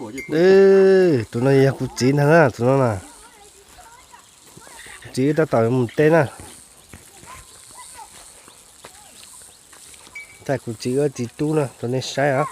Tus no yog kuv txiv ntag na, tus no na. Kuv txiv wb tab tom mus teb na. Thaij kuv txiv wb txiv tub na rau nej saib os.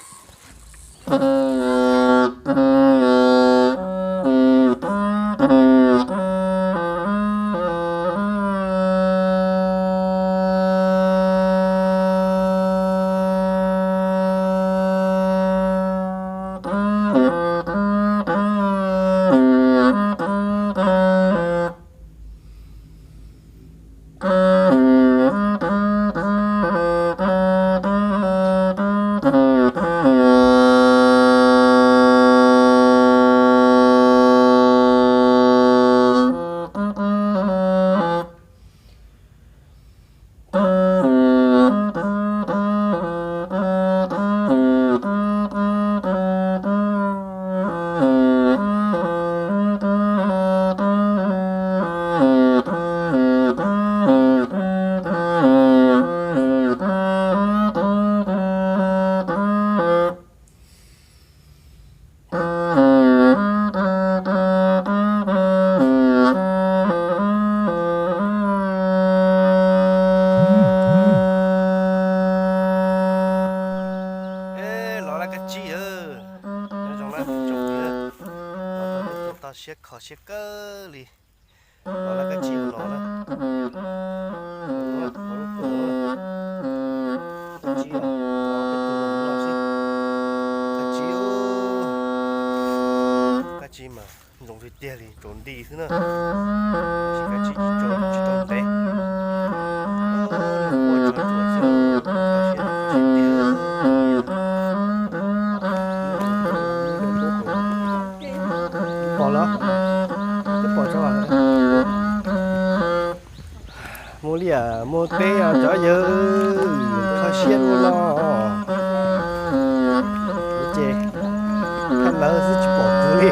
Los laj kab tsib, nyob zoo na, tsoom phooj ywg, los tau siab kho siab kawg li. Los laj kab tsib los na. Kab tsib, kab tsib mas ntsoov tiag tiag li, tsaus nti xwb na. Kab tsib tsis tau, tsis tau ntev. Pom lawm, twb pom tso. Muaj liaj muaj teb os cov yawg, kho siab dua los. Ces thaj lawv xwb tsis pom kuv li.